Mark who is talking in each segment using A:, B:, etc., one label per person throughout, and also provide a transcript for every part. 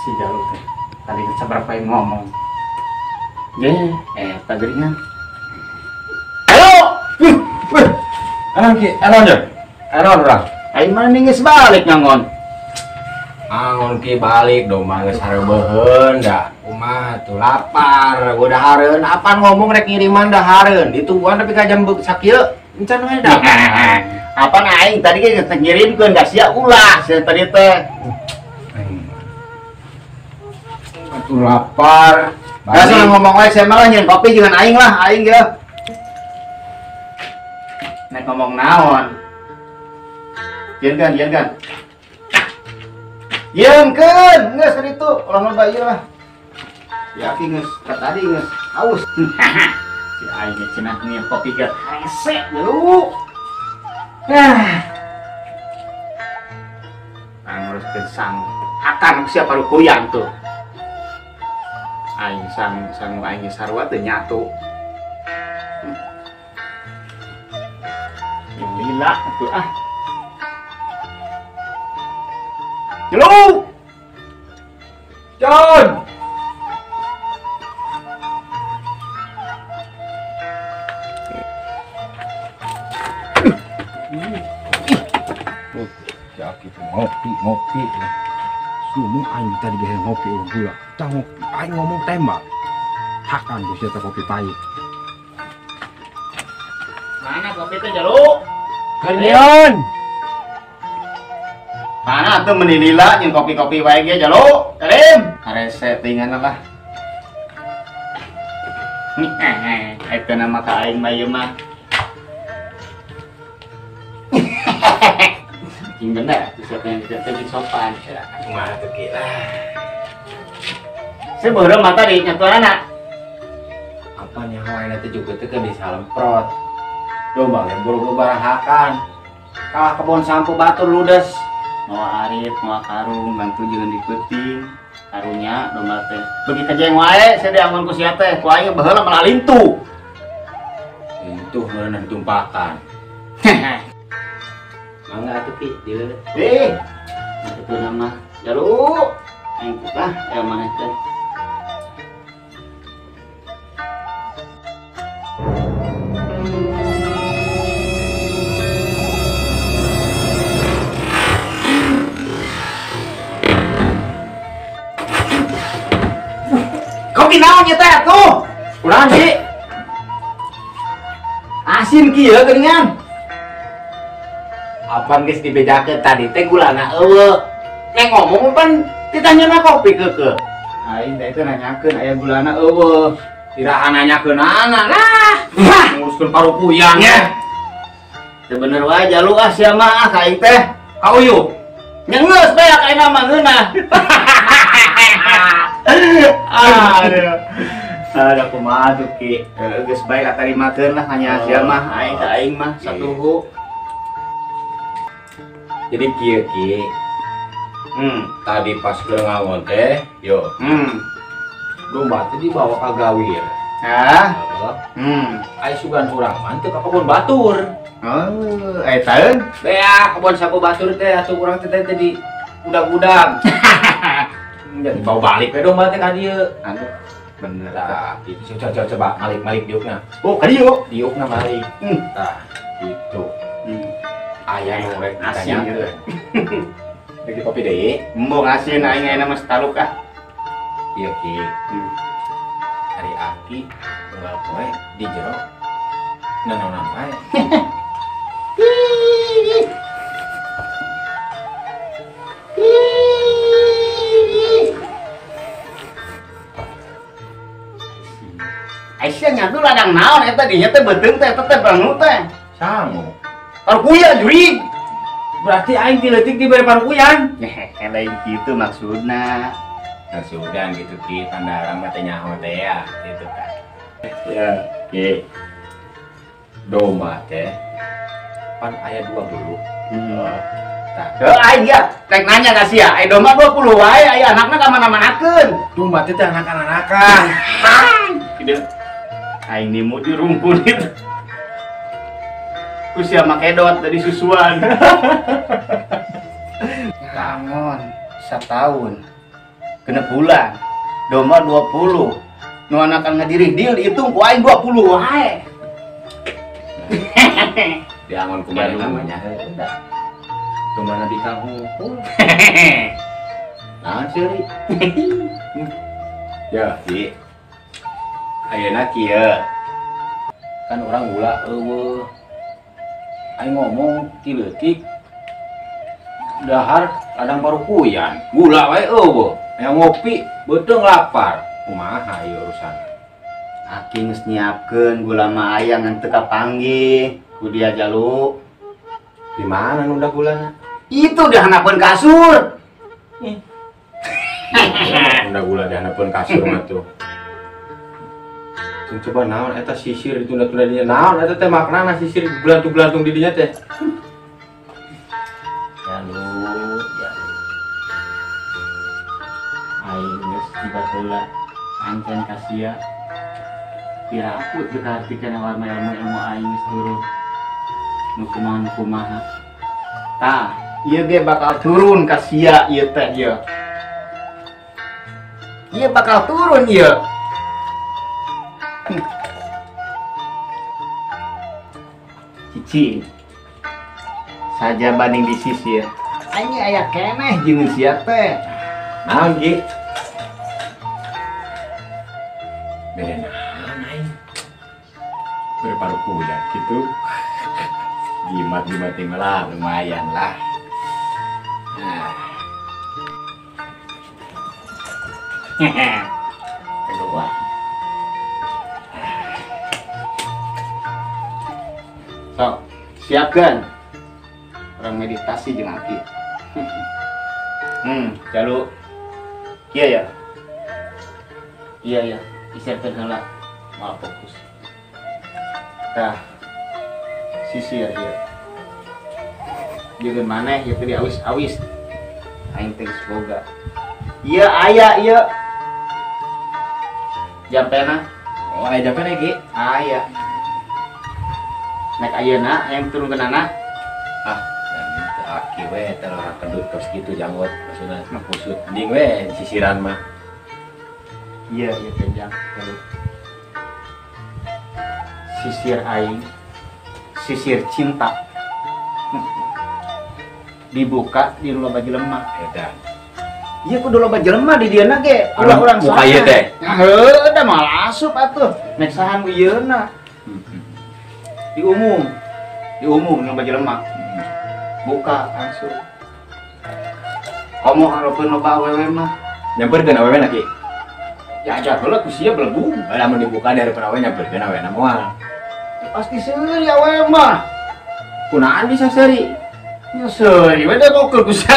A: Si Jalu teh tadi seberapa yang ngomong tageringan. Halo, wih,
B: anak ki, anak aja, anak orang.
A: Ayo mana geus balik ngangon?
B: Angon ki balik domba geus hareubeun da, kumaha tuh lapar, gua dahareun, apaan ngomong rek ngiriman dahareun, ditungguan tapi ka jam sakieu, encan we da.
A: Apaan aing tadi ge geus ngirimkeun da sia ulah sia tadi teh.
B: Atuh lapar.
A: Langsung ngomong wae saya malah nyeun kopi jeung aing lah, aing ge. Nek ngomong naon? Yeun kan. Yeunkeun, geus tadi tu ulah loba ieu lah. Ya ki geus ka tadi geus haus. Si aing ge cenah nyeun kopi ge hese deui. Ah. Nguruskeun sang akan siapa rukuyan tuh. Aing sang sang aing sarua teu nyatu. Lila atuh ah. Jelu.
B: John. Ya gitu ngopi. Sumu aing tadi geus ngopi urang gula. Tah ngopi aing ngomong tembak. Hakan ku sia kopi pahit.
A: Mana kopi teh Jalu?
B: Kernion.
A: Mana atuh meuni lila jeung kopi-kopi wae ge Jalu? Karim. Karese tingan lah. Eta nama ka aing mah ieu mah. Cing bener atuh siapa yang teh sopan.
B: Kumaha tuh ki lah.
A: Saya beureum mata di nyatuanana.
B: Apa nyaho ayeuna teh juga teh keur disalemprot. Domba ge buru barahakan. Kalah kebon sampo batur ludes.
A: Mawa arit, mawa karung, bantu jeung dipeuting. Karunya domba teh. Beuki kajeng wae sia diangon ku sia teh, ku aing baheula malah lintuh.
B: Lintuh meureun ditumpakan. Mangga atuh Ki, dileuleuh.
A: Eh, atuh nama Jalu. Aing lah, aya maneh teh. Kopi naon nya teh atuh?
B: Kurang Ki.
A: Asin kieu geuningan.
B: Apaan geus dibejakeun tadi teh gulana eueuh. Nek ngomong pan ditanyana kopi keukeuh.
A: Aing teh teh nanyakeun aya gulana eueuh.
B: Iraha nanyakeunana lah. Nguruskeun parupuyan
A: nya. Teu bener wae Jalu ah sia mah ah ka aing teh.
B: Ka uyuh.
A: Nya geus bae ka aing mah ngeunah. Aduh. Aduh kumaha tuh Ki. Geus bae katarimakeun lah hanya sia mah aing ka aing mah satuhu.
B: Jadi kieu Ki. Tadi pas keur ngangon teh, yo. Domba teh dibawa ka gawir.
A: Hah?
B: Ai sugan urang mah teu ka kebon batur.
A: Oh, eta eun.
B: Bea kebon sapu batur teh atuh urang teh teh di udag-udag. Jadi bawa balik we domba teh ka dieu.
A: Aduh, bener
B: tah. Gitu coba coba malik-malik diukna.
A: Oh, ka dieu.
B: Diukna malik. Tah, gitu. Aya nu rek ditanyakeun. Lagi kopi deui.
A: Embung asin aing ayeuna mah sataluk ah.
B: Ieu Ki. Ari aki unggal poe di jero nanaonan wae.
A: Aisyah nyatu ladang naon eta dinya teh beuteung teh eta teh bangu teh.
B: Sangu.
A: Parupuyan jurig.
B: Berarti aing ti leutik dibere parupuyan.
A: Lain kitu maksudna.
B: Nah sudah gitu Ki, tanda urang mah teh nyaho teh ya, gitu kan.
A: Ya, oke.
B: Domba teh pan aya 20. Tah.
A: Heuh aing ya, rek nanya ka sia, aya domba 20 wae, aya anakna ka mana-manakeun.
B: Domba teh teh anak-anakan.
A: Kieu. Aing nimu di rumpun itu. Ku sia makedot dari susuan. Ngangon setahun. Genep bulan. Domba 20. Nu anakan ngadirih deal dihitung ku aing 20 wae.
B: Diangon ku maneh namanya heuh da. Domba nabi kang hungkul. Naon seuri? Ya, Ki. Ayeuna kieu. Kan urang gula eueuh. Aing ngomong ti leutik dahar ladang parupuyan, gula wae eueuh. Aya ngopi beuteung lapar. Kumaha ieu urusan?
A: Aki geus nyiapkeun gula mah aya ngan teu kapanggih ku dia Jalu.
B: Di mana nunda gulana?
A: Itu di handapeun kasur.
B: Nunda gula di handapeun kasur mah tuh. Coba naon eta sisir ditunda-tunda dinya naon eta teh maknana sisir belantung-belantung di dinya teh.
A: Jalu, Jalu. Aing geus tiba heula ancen ka sia. Piraku teu kaharti kana warna ilmu-ilmu aing geus turun. Nu kumaha nu kumaha. Tah, ieu ge bakal turun ka sia ieu teh ieu. Ieu bakal turun ieu. Cici saja banding disisir. Aing aya keneh jeung sia teh.
B: Naon Ki? Bere naon? Berparuh kuda gitu. Jimat-jimat lah lumayan lah. Nah. Kedua.
A: Sok, siapkan. Orang meditasi jeung aki. Jalu. Iya ya. Iya ya, isirkeun heula. Moal fokus. Tah. Sisir ieu. Jeung maneh ieu teh diawis-awis. Aing teh geus boga. Ieu aya ieu. Jampena.
B: Oh, aya jampena Ki?
A: Aya. Nek ayeuna hayang turunkeunana.
B: Ah, teu aki we teh orang kedut terus kitu janggot maksudna mah kusut. Mending we sisiran mah.
A: Iya, ieu teh jang. Sisir aing, sisir cinta. Dibuka di loba jelema.
B: Edan.
A: Ieu kudu loba jelema di dieuna ge. Ulah urang
B: muka ieu teh.
A: Heuh, da moal asup atuh. Nek saha nu ieuna. Di umum. Di umum loba jelema. Buka langsung. Komo hareupeun loba awewe mah.
B: Nyamperkeun awewe na Ki?
A: Ya aja heula ku sia belegung.
B: Lamun dibuka dari awewe nyamperkeun awena moal.
A: Pasti seuri awewe mah.
B: Kunaan bisa seuri?
A: Ya seuri we da bokeul ku sia.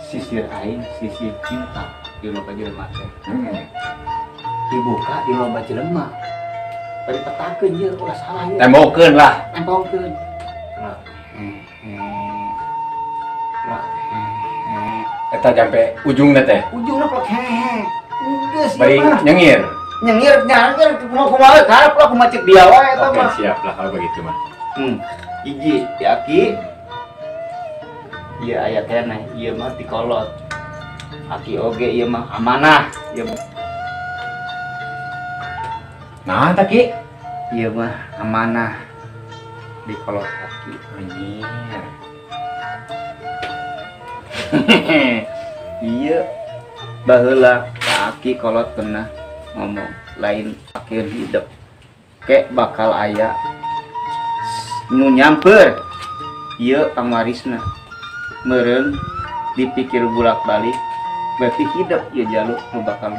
A: Sisir aing, sisir cinta di loba jelema teh. Dibuka di loba jelema. Bari petakeun ieu ulah salah ieu.
B: Tembokeun lah.
A: Tembokeun.
B: Eta jampe ujungna teh.
A: Ujungna plek hehe. Geus
B: bari nyengir.
A: Nyengir nyangir kumaha karep lah kumaha cek dia wae eta mah.
B: Oke, siap lah kalau begitu mah.
A: Hiji di aki. Ieu aya keneh, ieu mah dikolot. Aki oge ieu mah amanah, ieu mah.
B: Nah, tah Ki.
A: Ieu mah amanah dikolot aki.
B: Anjir.
A: Ieu baheula aki kolot pernah ngomong lain akhir hidup kek bakal aya nu nyamper ieu pangwarisna meureun dipikir bolak-balik berarti hidup ieu jaluk nu bakal.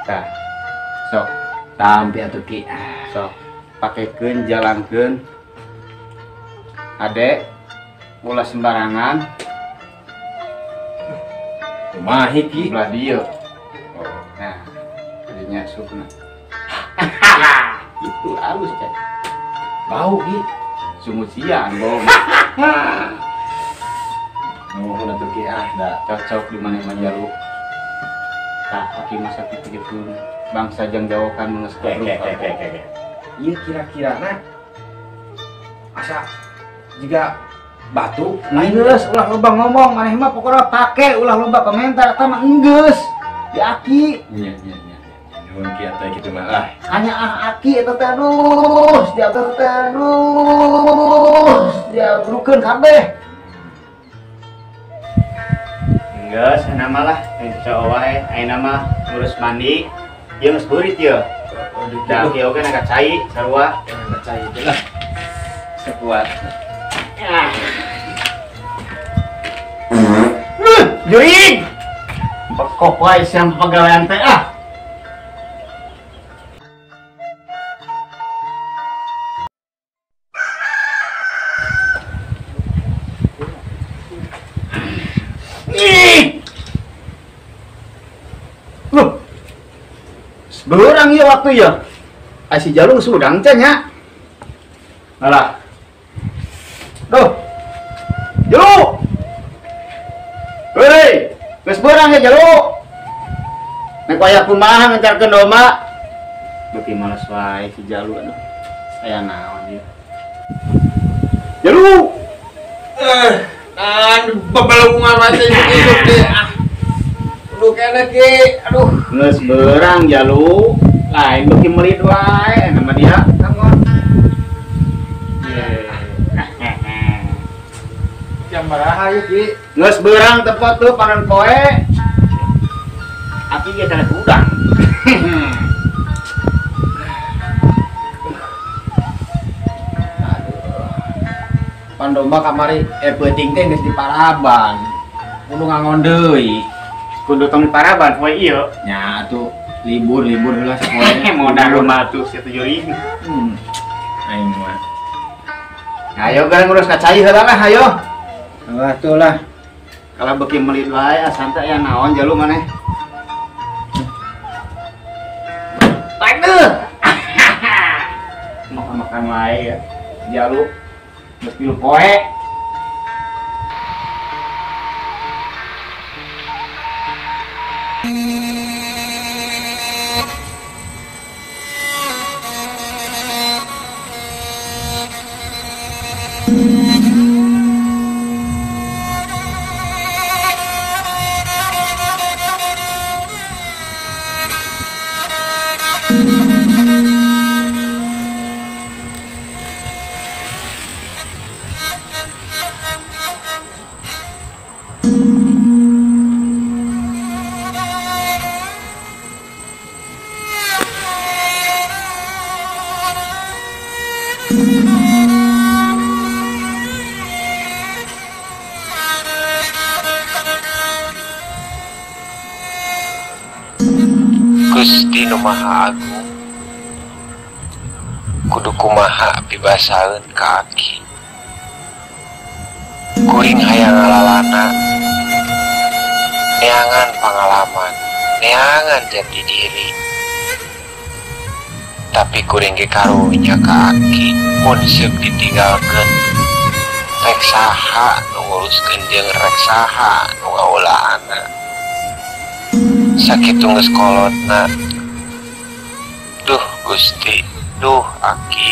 A: Tah sok
B: tampi atuh Ki.
A: Sok pakekeun jalankeun adek ulah sembarangan.
B: Kumaha Ki?
A: Belah dieu. Oh. Nah, kadinya supna. Itu halus cek.
B: Bau Ki.
A: Sungut sian bom.
B: Nuhun atuh Ki ah
A: da cocok di mana mah jaluk. Tah aki masa kitu gitu. Bangsa jang jawakan mengeus
B: Oke. Ieu kira-kirana asa jiga batu
A: geus ulah loba ngomong maneh mah pokona pake ulah loba komentar eta mah enggeus di aki.
B: Nya. Nuhun Ki atuh kitu mah lah.
A: Hanya ah aki eta teh aduh, diatur teh aduh, diabrukeun kabeh. Enggeus ayeuna mah lah, cocok wae ayeuna mah ngurus mandi. Ieu geus beurit ieu. Da aki oge na cai sarua.
B: Na cai teh lah.
A: Sekuat. Jurig! Bekok wae siang pegawaian teh ah. Ih! Loh. Beurang ieu waktu ieu. Ai si Jalung sudang teh nya. Alah. Duh. Jalu. Hei, geus beurang ya Jalu. Nek waya kumaha ngecarkeun domba. Beuki males wae si Jalu aduh. Aya naon ieu. Jalu.
B: Bebelungan wae hidup teh. Ah. Aduh kene Ki, aduh.
A: Geus beurang Jalu. Lain beuki melit wae nama dia. Kamu.
B: Jam baraha ieu Ki?
A: Geus beurang tepat tuh panon poe. Aki ge teh hudang.
B: Pan domba kamari peuting teh geus diparaban. Kudu ngangon deui.
A: Kudu tong diparaban poe ieu.
B: Nya atuh libur-libur heula sapoe.
A: Modal rumah tuh sia 7.000.
B: Aing mah.
A: Ayo gara ngurus ka cai heula lah ayo.
B: Wah tuh lah.
A: Kalau beuki meuli wae santai aya naon jalu maneh. Aduh. Makan-makan wae ya. Jalu geus tilu poe.
C: Gusti nu Maha Agung, kudu kumaha pibasaeun ka aki. Kuring hayang ngalalana, neangan pangalaman, neangan jati diri. Tapi kuring ge karunya ka aki mun seuk ditinggalkeun. Rek saha nu nguruskeun jeung rek saha nu ngaulaana. Sakitu geus kolotna. Duh Gusti, duh aki,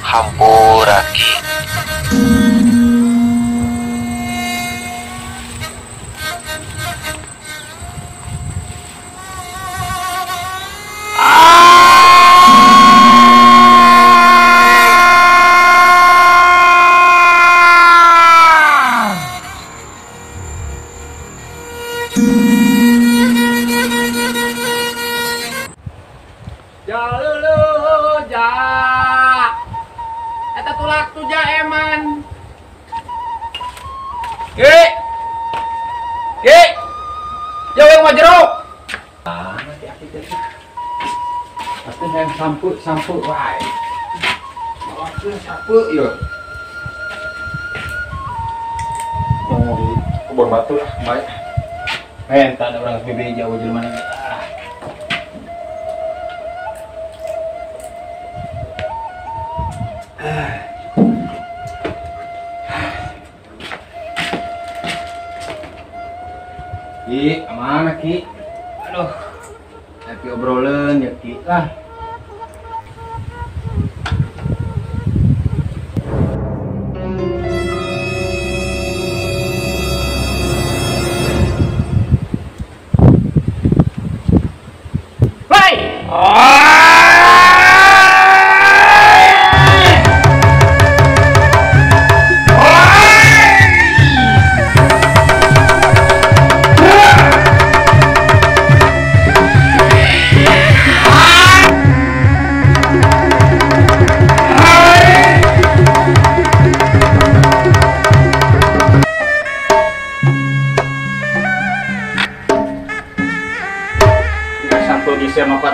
C: hampura aki.
B: Sampu wae. Mawakeun sapu ieu. Mau di kebon batu lah, bae. Entah ada orang BB jauh jelema mana. Ki, mana Ki? Aduh. Tapi obrolan ya Ki lah.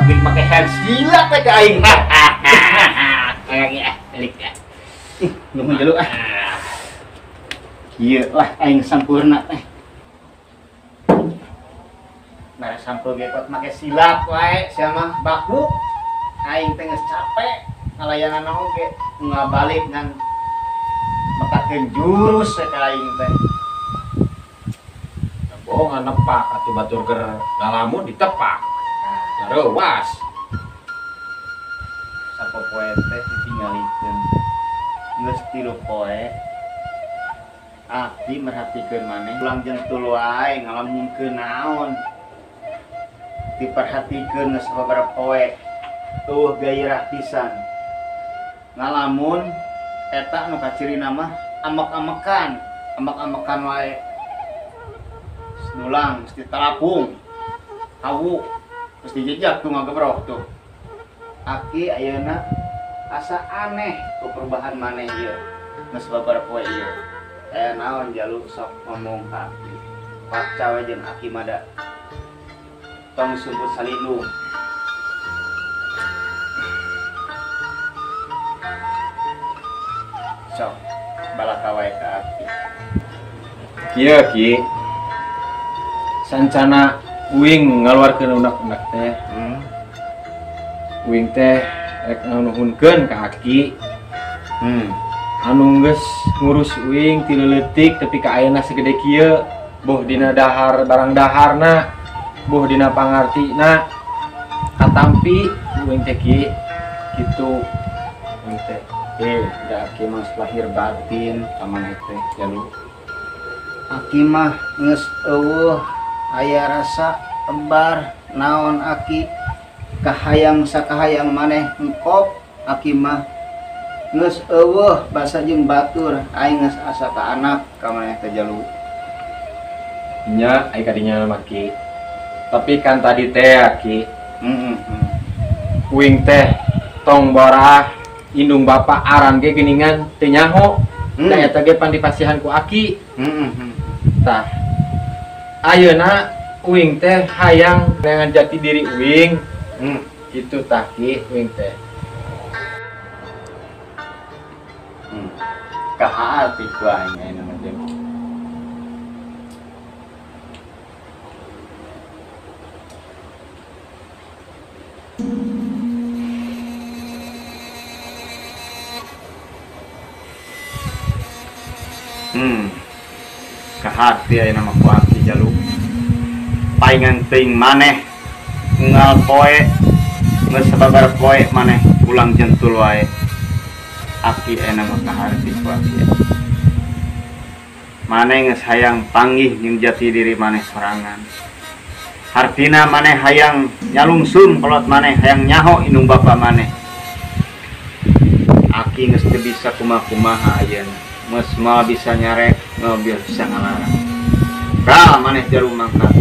A: Pakai hands gila teh ka aing. Kayaknya elik ya. Ih, nuhun jelu ah. Kieu lah aing sampurna teh. Nah, sampeu ge pot make silat wae sia mah baku. Aing teh geus capek ngalayanan oge ngabalik ngan metakeun jurus teh ka aing teh.
B: Bohongan nepak atuh batur keur ngalamun ditepak. Rewas.
A: Sapopoe teh ditinggalikeun. Geus 3 poe. Abdi merhatikeun maneh ulang jeung tuluy wae ngalamunkeun naon. Diperhatikeun geus sababaraha poe. Eueuh gairah pisan. Ngalamun eta nu kacirina mah amek-amekan. Ambak-ambakan wae. Dulang geus ditalapung. Hawu geus dijejak tuh ngagebroh tuh. Aki ayeuna asa aneh ku perubahan maneh ieu. Geus babaraha poe ieu. Aya naon Jalu sok ngomong ka aki. Paca we jeung aki mah da. Tong sumput salindung. Sok balaka wae ka aki.
B: Kieu Ki. Sancana uing ngaluarkeun unek-unek teh. Uing teh rek nganuhunkeun ka aki. Anu geus ngurus uing ti leutik tepi ka ayeuna segede kieu, boh dina dahar barang daharna, boh dina pangartina katampi uing teh Ki. Kitu uing teh.
A: Da aki mah lahir batin ka maneh teh Jalu. Aki mah geus eueuh aya rasa ebar naon aki kahayang sakahayang maneh engkop aki mah geus eueuh basa jeung batur aing geus asa ka anak ka maneh teh Jalu.
B: Nya ai kadinya mah Ki. Tapi kan tadi teh Ki. Uing teh tong borah indung bapak aran ge geuningan teu nyaho. Da eta ge pan dipasihan ku aki. Tah ayeuna uing teh hayang neangan jati diri uing. Kitu tah Ki uing teh.
A: Kaharti ku aing ayeuna mah jeung. Kahati ayeuna mah ku aki Jalu. Paingan teuing maneh unggal poe geus sababar poe maneh pulang jentul wae. Aki ayeuna mah kaharti ku aki. Maneh geus hayang panggih jeung jati diri maneh sorangan. Hartina maneh hayang nyalungsum kolot maneh hayang nyaho indung bapa maneh. Aki geus teu bisa kumaha-kumaha ayeuna. Geus moal bisa nyarek, moal bisa ngalarang. Ka maneh Jalu mangkat.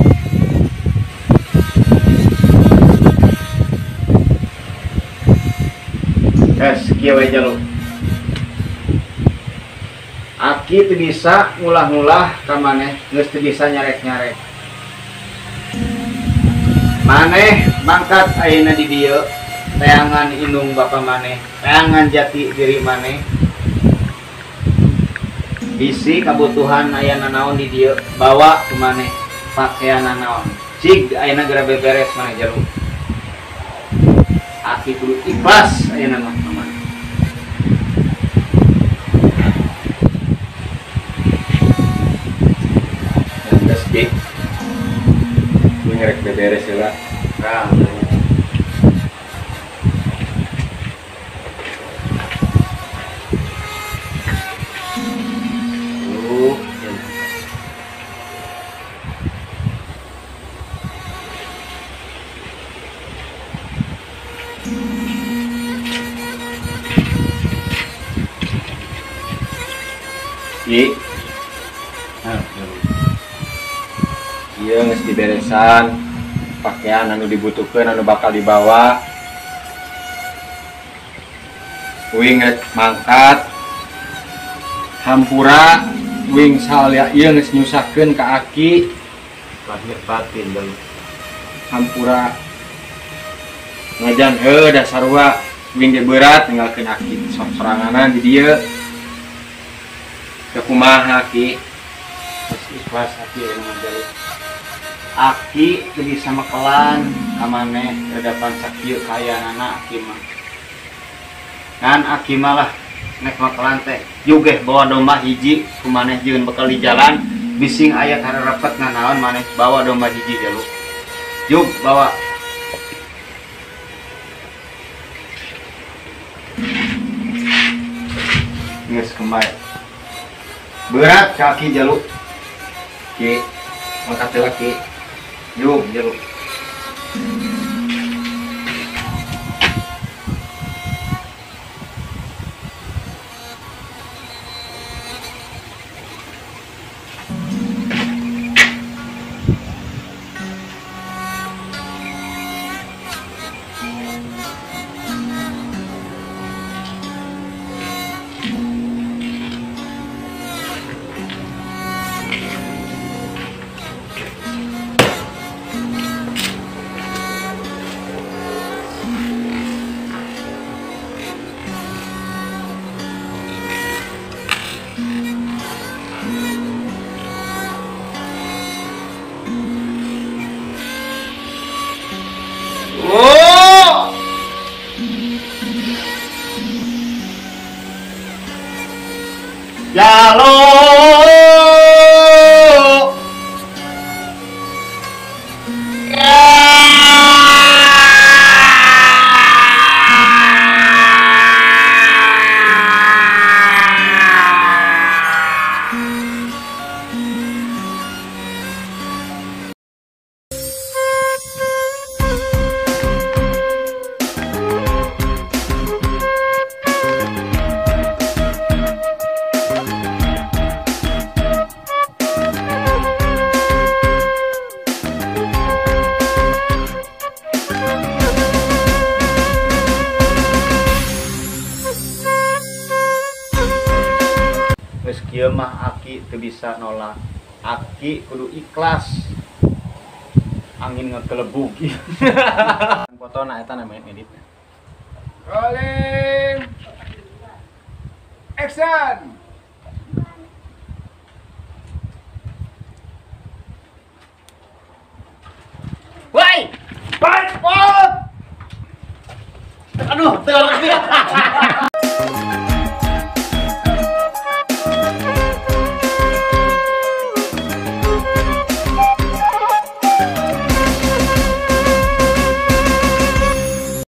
A: Geus kieu we Jalu. Aki teu bisa ngulah-ngulah ka maneh, geus teu bisa nyarek-nyarek. Maneh mangkat ayeuna di dieu, teangan indung bapa maneh, teangan jati diri maneh. Bisi kabutuhan aya nanaon di dieu, bawa ke maneh pakaian nanaon. Cig ayeuna geura beberes maneh Jalu. Aki kudu ikhlas ayeuna mah ka maneh.
B: Geus Ki. Uing rek beberes heula.
A: Tah.
B: Ki. Ieu geus diberesan pakaian anu dibutuhkeun anu bakal dibawa. Uing rek mangkat. Hampura uing salia ieu geus nyusahkeun ka aki.
A: Lahir batin Jalu.
B: Hampura ngajan heuh da sarua uing ge berat ninggalkeun aki sok soranganan di dieu. Teu kumaha Ki?
A: Geus ikhlas aki ayeuna mah Jalu. Aki teu bisa mekelan ka maneh redapan sakieu kaayaanana aki mah. Ngan aki mah lah nek mekelan teh jugeh bawa domba hiji ku maneh jeung bekal di jalan bising aya karerepet nanaon maneh bawa domba hiji Jalu. Jug bawa. Geus kembali. Berat kaki Jalu.
B: Ki, mangkat heula Ki.
A: Jug Jalu. Oh! Ya lo. Kieu mah aki teu bisa nolak. Aki kudu ikhlas. Angin ngekelebug.
B: Foto na eta namanya editnya.
D: Rolling. Action.
A: Woi! Bye! Aduh, teu.